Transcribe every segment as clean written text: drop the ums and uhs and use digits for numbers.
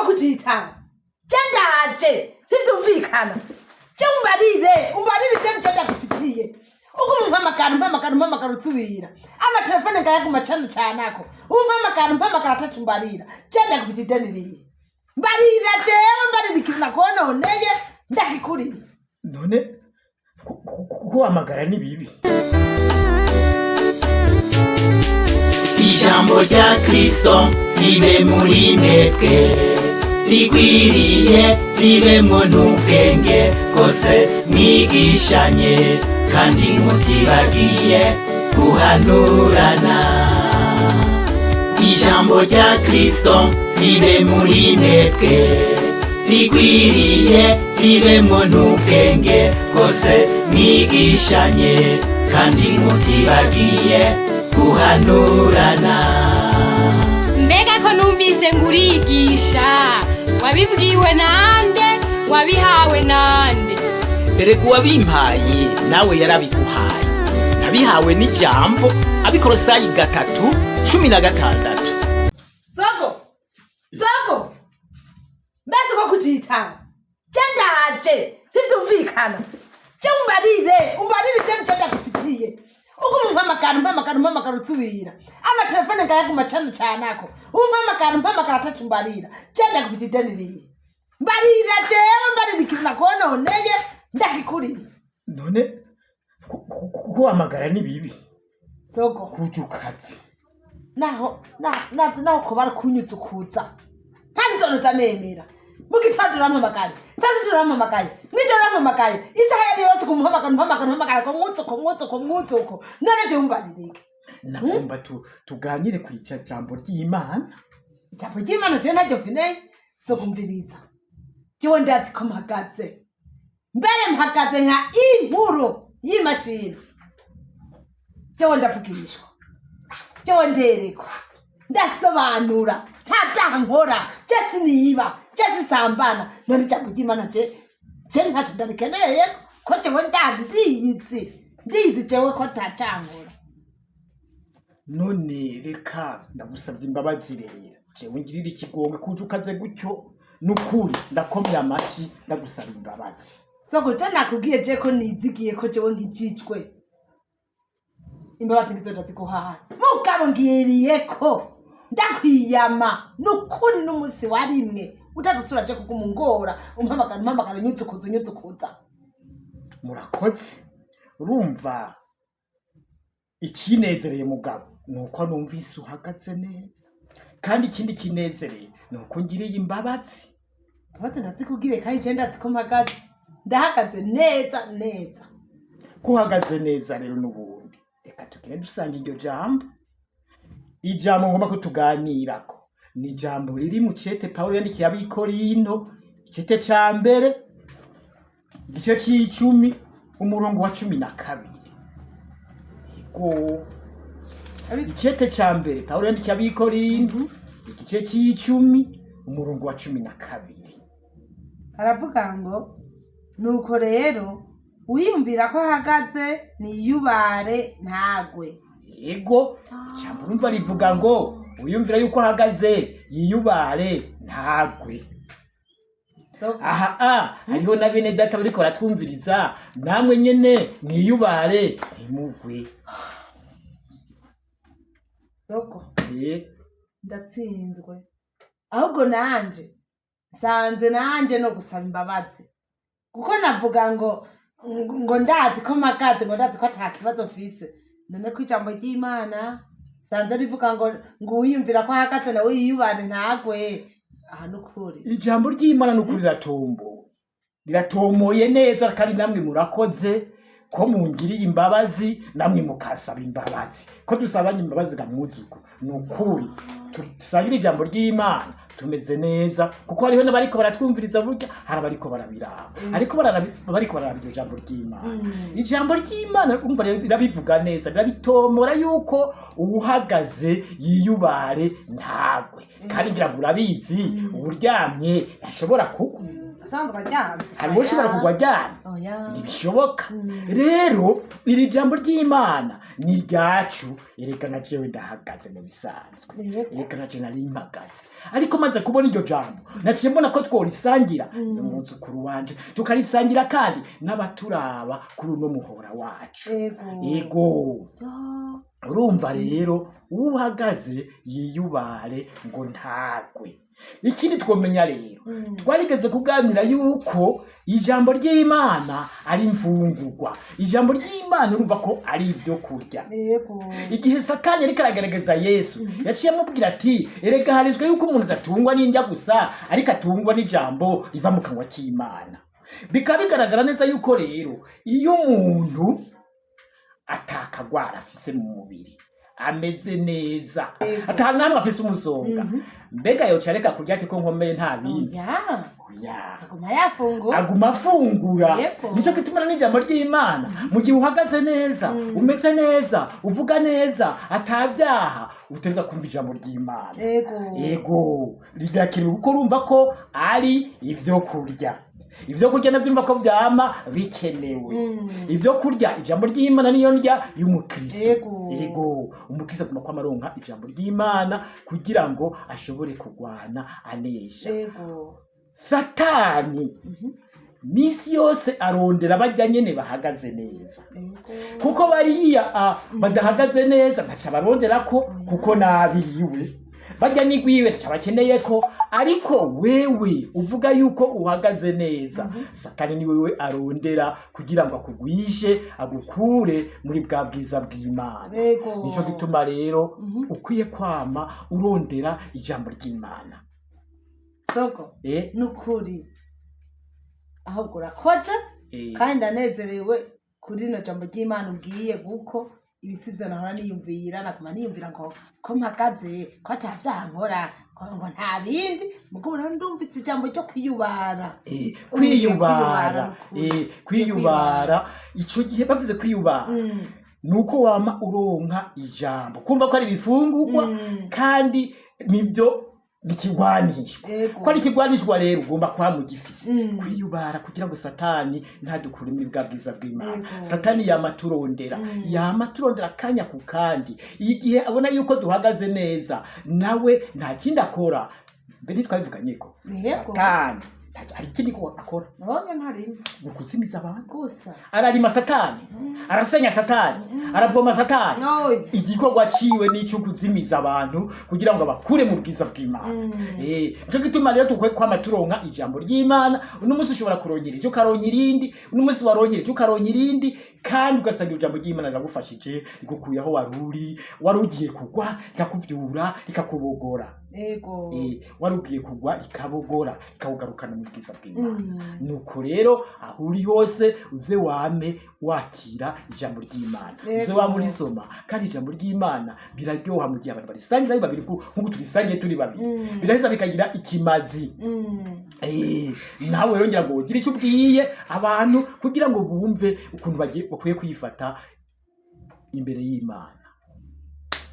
Kutitaba je ndaje, ntivyumvikana. Je umbarire, umbarire ivyo nje ndagufitiye. Uko umpamagara, umpamagara, umpamagara, usubira amatelefone ngayaguma cane cane, ako umpamagara, umpamagara ataco umbarira. Je ndagufitiye ideni riye? Mbarira jewe, mbarira ikintu nakononeye ndagikuriye. None kuhamagara ni bibi? Ijambo rya Kristo ribe muri mwebwe rigwiriye, ribemwo n'ubwenge bwose, mwigishanye kandi mutibagiye guhanurana. Ijambo rya Kristo ribe muri mwebwe rigwiriye, ribemwo n'ubwenge bwose, mwigishanye kandi mutibagiye guhanurana. Mbega ko numvise ngo urigisha, wabibwiwe nande? Wabihawe nande? Erega uwabimpaye nawe yarabiguhaye. Nabihawe n'ijambo, Abikorosayi 3:16. Soko, soko, mbese ko kutitaba? Je ndaje, ntivyumvikana. Je umbarire, umbarire ivyo nje ndagufitiye. Uko umpamagara, umpamagara, umpamagara, usubira amatelefone ngayaguma cane cane, ako umpamagara, umpamagara ataco umbarira. Je ndagufitiye ideni riye? Mbarira jewe, mbarira ikintu nakononeye ndagikuriye. None kuhamagara ni bibi? Soko. Kuja ukaze. Naho naho ko bari kunyuzukuza kandi nzonoza nemera. Mu gitondo urampamagaye, saa sita urampamagaye, mw'ijoro urampamagaye, isaha yari yose kumuhamagara, umpamagara, umpamagara ko mwuzuko, mwuzuko, mwuzuko. None jewe umbaririke? Nagomba tuganire ku ica jambo ry'Imana. Ijambo ry'Imana jewe ntaryo nkeneye. So kumviriza, jewe ndazi ko mpagaze, mbere mpagaze nka inkuru y'imashini. Jewe ndavugishwa, jewe nderekwa, ndasobanura, nta vyaha nkora, je siniba, je sisambana. None ijambo ry'Imana je ntaco ndarikenereye, ko jewe ndandiyizi, ndiyizi jewe ko ntacankora. None reka ndagusabye imbabazi rero, jewe ungirire ikigongwe. Kuja ukaze gutyo, nukuri ndakomye amashyi, ndagusaba imbabazi. Soko, je nakubwiye je ko nizigiye ko jewe nkijijwe, imbabazi ngizo ndaziguhaye. Mugabo ngiriye ko ndakwiyama nukuri, n'umunsi wa rimwe utazosubira je kuguma ungora, umpamagara, umpamagara, unyuzukuza, unyuzukuza. Murakoze. Urumva, ikinezereye mugabo ni uko numvise uhagaze neza, kandi ikindi kinezereye ni uko ngiriye imbabazi. Imbabazi ndazikubwiye, kandi je ndazi ko mpagaze, ndahagaze neza neza. Ko uhagaze neza rero, n'ubundi reka tugire dusanga iryo jambo. Ijambo ngomba ko tuganirako ni ijambo riri mu cete Pawulo yandikiye Abikorinto, icete ca mbere, igice c'icumi, umurongo wa 12. Ego, icete ca mbere Pawulo yandikiye Abikorinto, igice c'icumi, umurongo wa 12. Aravuga ngo: "Nuko rero uwiyumvira ko ahagaze niyubare ntagwe." Yego, ijambo urumva rivuga ngo uyumvira yuko ahagaze yiyubare ntagwe. Soko. Aha a hariho na bene data bariko baratwumviriza, namwe nyene mwiyubare ntimugwe. Soko. Ndatsinzwe. Ahubwo nanje nsanze nanje no gusaba imbabazi, kuko navuga ngo ndazi ko mpagaze, ngo ndazi ko ata kibazo mfise. None ko ijambo ry'Imana sanze rivuga ngo uwiyumvira ko ahagaze nawe yiyubane ntagwe, aha nukuri. Ijambo ry'Imana nukuri riratomboye, riratomoye neza. Kandi namwe murakoze ko mungiriye imbabazi, namwe mukasaba imbabazi, ko dusabanye imbabazi ga mwuzuku. Ni ukuri dusangire ijambo ry'Imana tumeze neza, kuko hariho n'abariko baratwumviriza. Burya hari abariko barabiraba, ariko bariko bararaba iryo jambo ry'Imana. Ijambo ry'Imana umva rero rirabivuga neza, rirabitomora yuko uwuhagaze yiyubare ntagwe. Kandi ngira ngo urabizi, uwuryamye ntashobora kugwa. Asanzwe aryamye. Hari ushobora kugwa aryamye? Oya. Ntibishoboka. Rero iri jambo ry'Imana ni iryacu. Erega na jewe ndahagaze mu bisanzwe. Erega na jewe nari mpagaze, ariko maze kubona iryo jambo naciye mbona ko tworisangira n'umwuzukuru wanje, tukarisangira kandi n'abaturaba kuri uno muhora wacu. Yego. Urumva rero, uhagaze yiyubare ngo ntagwe. Ikindi twomenya rero, twarigeze kuganira yuko ijambo ry'Imana ari imfungurwa. Ijambo ry'Imana urumva ko ari ibyo kurya. Igihe Satani ariko aragaragaza Yesu, yaciye amubwira ati: "Erega harizwe yuko umuntu adatungwa n'indya gusa, ariko atungwa n'ijambo riva mu kanwa k'Imana." Bikaba bigaragara neza yuko rero iyo umuntu atakagwara afise mu mubiri, ameze neza, ata namwe afise umusonga, mbega yoca areka kurya ati ko nkomeye nta bindi? Oya. Oya. Aguma yafungura. Aguma afungura. Nicyo gituma n'ijambo ry'Imana, mu gihe uhagaze neza, umeze neza, uvuga neza, atavyaha, uteza kumva ijambo ry'Imana. Yego, rirakenewe kuko urumva ko ari ivyo kurya. Ivyo kurya navyo urumva ko vyama bikenewe. Ivyo kurya, ijambo ry'Imana niyo ndya y'umukristo. Yego, umukristo agomba kwama aronka ijambo ry'Imana kugira ngo ashobore kurwana anesha. Satani misi yose arondera barya nyene bahagaze neza, kuko bariya badahagaze neza ntaca barondera ko, kuko nabiwe barya nigwiwe, ntaca bakeneye ko. Ariko wewe uvuga yuko uhagaze neza, Satani ni wewe arondera kugira ngo akugwishe, agukure muri bwa bwiza bw'Imana. Nico gituma rero ukwiye kwama urondera ijambo ry'Imana. Soko, nukuri ahubwo urakoze. Kandi ndanezerewe kuri rino jambo ry'Imana ubwiye, kuko ibisivyo nahora niyumvira, naguma niyumvira ngo ko mpagaze, ko ata vyaha nkora, ngo nta bindi. Mugabo rero ndumvise ijambo ryo kwiyubara. Kwiyubara. Kwiyubara. Kwiyubara, ico gihe bavuze kwiyubara, nuko wama uronka ijambo, kumva ko ari ibifungurwa, kandi nibyo bikigwanishwa, ko ari ikigwanishwa rero ugomba kwama ugifise. Kwiyubara kugira ngo Satani ntadukure muri bwa bwiza bw'Imana. Satani yama turondera, yama turondera akanya ku kandi. Igihe abona yuko duhagaze neza, nawe nta kindi akora. Mbere ntitwabivuganye ko Satani hari ikindi ko akora? Oya, ntarimo. Ni ukuzimiza abantu. Gusa. Ararima Satani, arasenya Satani, aravoma Satani. Oya. Igikorwa ciwe nico kuzimiza abantu kugira ngo abakure mu bwiza bw'Imana. Nico gituma rero tukwiye kwama turonka ijambo ry'Imana. Uno munsi ushobora kurongera ejo ukaronka irindi, uno munsi warongera ejo ukaronka irindi, kandi ugasanga ijambo ry'Imana riragufashije, rigukuye aho wari uri, wari ugiye kugwa rikakuvyura, rikakubogora. Wari ugiye kugwa rikabogora, rikakugarukana mu bwiza bw'Imana. Nuko rero aho uri hose uze wame wakira ijambo ry'Imana, uze wame urisoma. Kandi ijambo ry'Imana biraryoha mu gihe abantu barisangira ari babiri, nk'uko turisangiye turi babiri, biraheza bikagira ikimazi. Nawe rero ngira ngo ugire icyo ubwiye abantu kugira ngo bumve ukuntu bakwiye kwifata imbere y'Imana.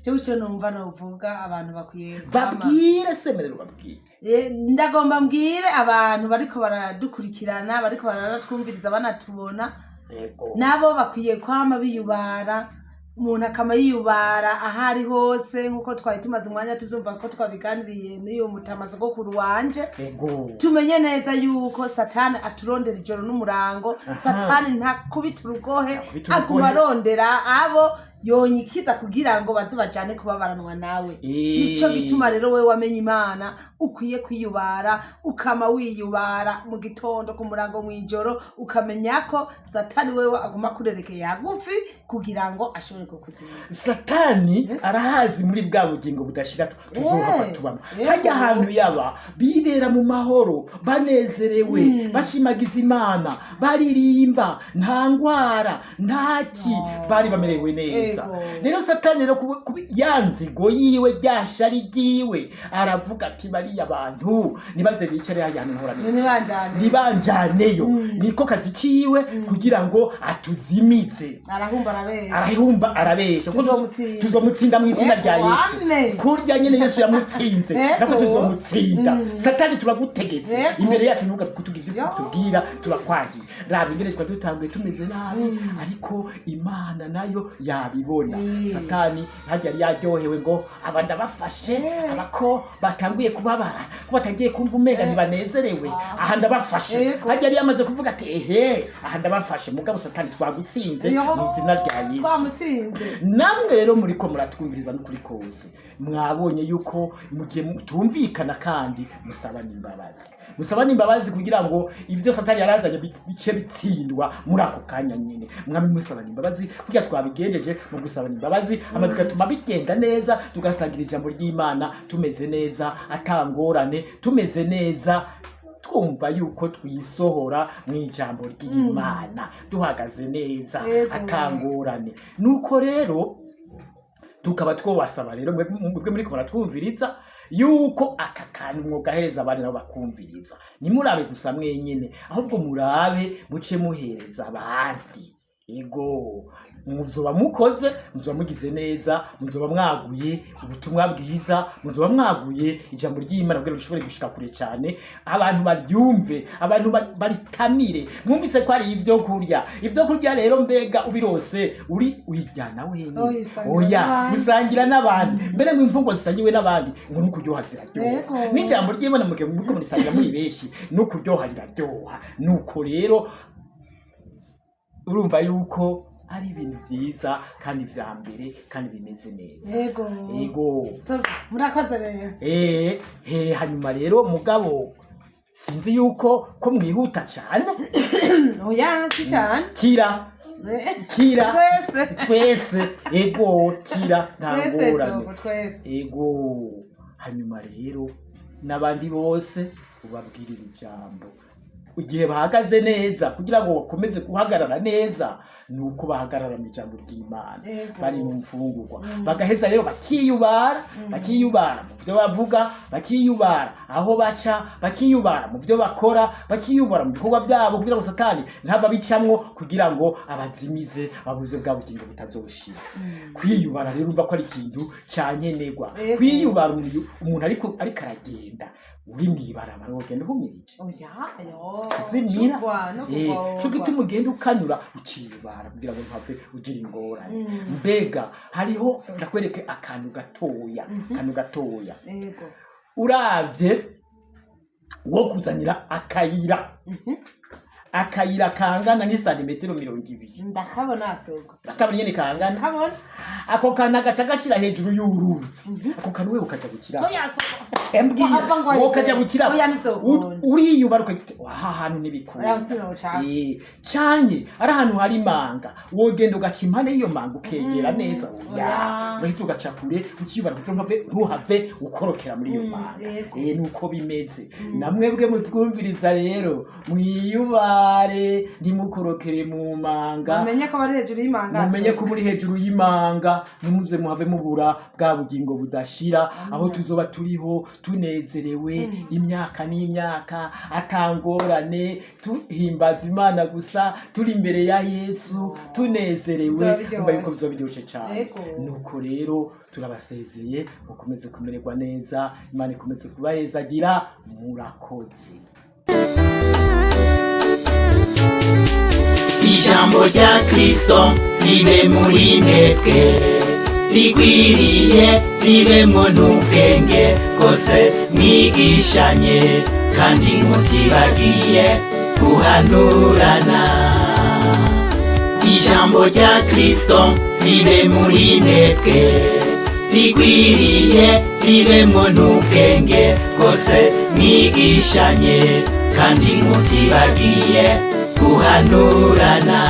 Jewe ico numva novuga, abantu bakwiye kwama Babwire semerero, babwire. Ndagomba mbwire abantu bariko baradukurikirana, bariko baranatwumviriza, banatubona, nabo bakwiye kwama biyubara. Umuntu akama yiyubara aho ari hose, nk'uko twari tumaze umwanya tuvyumva ko twabiganiriye n'uyu mutama sogokuru wanje. Tumenye neza yuko Satani aturondera ijoro n'umurango. Satani ntakubita urugohe. Ntakubita urugohe. Aguma arondera abo yonyikiza kugira ngo baze bajane kubabaranwa nawe. Nico gituma rero wewe wamenye Imana ukwiye kwiyubara, ukama wiyubara mu gitondo, ku murango, mw'ijoro, ukamenya ko Satani wewe aguma akurerekeye hagufi kugira ngo ashobore kukuzimiza. Satani arahazi muri bwa bugingo budashira tuzohava tubamo. Hajya ahantu yaba bibera mu mahoro, banezerewe, bashimagiza Imana, baririmba, nta ngwara, ntaki, No. bari bamerewe neza. Yego. Rero Satani rero ya nzigo yiwe, rya shari ryiwe, aravuga ati: "Bariya bantu nibaze bicare hariya hantu nkora nicara." Nibanjane. Nibanjaneyo. Niko kazi kiwe kugira ngo atuzimize. Arahumba arabesha. Arahumba arabesha. Kuko Tuzomutsinda. Tuzomutsinda mu izina rya Yego, Yesu. amen. Kurya nyene Yesu yamutsinze, Yego. nako tuzomutsinda. Satani, turagutegetse imbere yacu, ntuga kutugira ibyo tubwira, turakwagiye. Raba ingene twari dutanguye tumeze nabi, ariko Imana nayo yabibona. Satani ntajya yari yaryohewe ngo aba ndabafashe, abako batanguye kubabara, ko batangiye kumva umenga ntibanezerewe. Aha ndabafashe. Hajya yari yamaze kuvuga ati: "Ehe, aha ndabafashe." Mugabo Satani twagutsinze mu izina rya Yesu. Twamutsinze. Namwe rero muriko muratwumviriza n'ukuri kose, mwabonye yuko mu gihe mutumvikana kandi musabana imbabazi, musabana imbabazi kugira ngo ibyo Satani yarazanye bice bitsindwa muri ako kanya nyine. Mwami musabana imbabazi kugira twabigenjeje mu gusabana imbabazi, hama bigatuma bigenda neza, tugasangira ijambo ry'Imana tumeze neza, atangorane, tumeze neza, twumva yuko twisohora mu ijambo ry'Imana duhagaze neza, atangorane. Nuko rero tukaba twobasaba rero mwebwe muriko muratwumviriza yuko aka kantu mwogahereza abandi nabo bakumviriza. Ntimurabe gusa mwenyene, ahubwo murabe muce muhereza abandi. Ego, muzoba mukoze, muzoba mugize neza, muzoba mwaguye ubutumwa bwiza, muzoba mwaguye ijambo ry'Imana kugira ngo rishobore gushika kure cyane, abantu baryumve, abantu baritamire. Mwumvise ko ari ibyo kurya. Ibyo kurya rero, mbega ubirose uri uyijyana wenyine? Oya, usangira Oya, n'abandi. musangira n'abandi. Mbere ngo imfungwa zisangiwe n'abandi ngo nukuryoha ziraryoha. N'ijambo ry'Imana mugihe muriko murisangira muri benshi, nukuryoha riraryoha. Nuko rero urumva yuko ari ibintu byiza kandi vya mbere kandi bimeze neza. Yego. So, murakoze rero. Hanyuma rero mugabo sinzi yuko ko mwihuta cane. Oya, si cyane. Kira kira. Twese. Twese, ego, kira, nta Twese. ngorane. Soko twese. Ego, hanyuma rero n'abandi bose ubabwirira ijambo igihe bahagaze neza, kugira ngo bakomeze guhagarara neza ni uko bahagarara mu ijambo ry'Imana, bari mu mfungurwa, bagaheza rero bakiyubara, bakiyubara mu byo bavuga, bakiyubara aho baca, bakiyubara mu byo bakora, bakiyubara mu bikorwa byabo, kugira ngo Satani ntava bicamwo kugira ngo abazimize, babuze bwa bugingo butazoshira. Kwiyubara rero urumva ko ari ikintu cya nkenerwa. Kwiyubara, umuntu ariko aragenda uri mw'ibarabara, wogenda uhumirije? Oya, yo. Zimira. Cugwa no Co kugorwa. gituma ugenda ukanyura, ukiyubara kugira ngo ntuhave ugira ingorane. Mbega hariho, ndakwereke akantu gatoya, akantu gatoya. Uravye wo kuzanira akayira, akayira kangana n'isantimetero 20. Ndakabona, soko. Akabona nyene kangana? Ndakabona. Ako kantu agaca gashira hejuru y'uruzi. Ako kantu wewe ukaja gukira. Oya, soko. Embwira. Wahava ngo Wowe ukaja gukira. Oya, ntizokunda. Uriyubara ukagira uti, aha hantu ntibikunda. Oya, sinoca. Canke ari ahantu hari imanga, wogenda ugaca impande y'iyo manga ukegera neza? Oya. Oya. Urahita ugaca kure, ukiyubara kugira ngo ntuhave ukorokera muri iyo manga. Nuko bimeze. Namwebwe mutwumviriza rero, mwiyubare, ntimukorokere mu manga. Bamenye ko bari hejuru y'imanga. Mumenye Soko. ko muri hejuru y'imanga, ntimuze muhave mubura bwa bugingo budashira, aho tuzoba turiho tunezerewe imyaka n'imyaka, atangorane, tuhimbaza Imana gusa, turi imbere ya Yesu tunezerewe. Bizoba biryoshe. Umva yuko bizoba biryoshe cane. Nuko rero turabasezeye, mukomeze kumererwa neza, Imana ikomeze kubahezagira. Murakoze. Ijambo rya Kristo ribe muri mwebwe rigwiriye, ribemo n'ubwenge bwose, mwigishanye kandi mutibagiye guhanurana. Ijambo rya Kristo ribe muri mwebwe rigwiriye, ribemo n'ubwenge bwose, mwigishanye kandi mutibagiye guhanurana.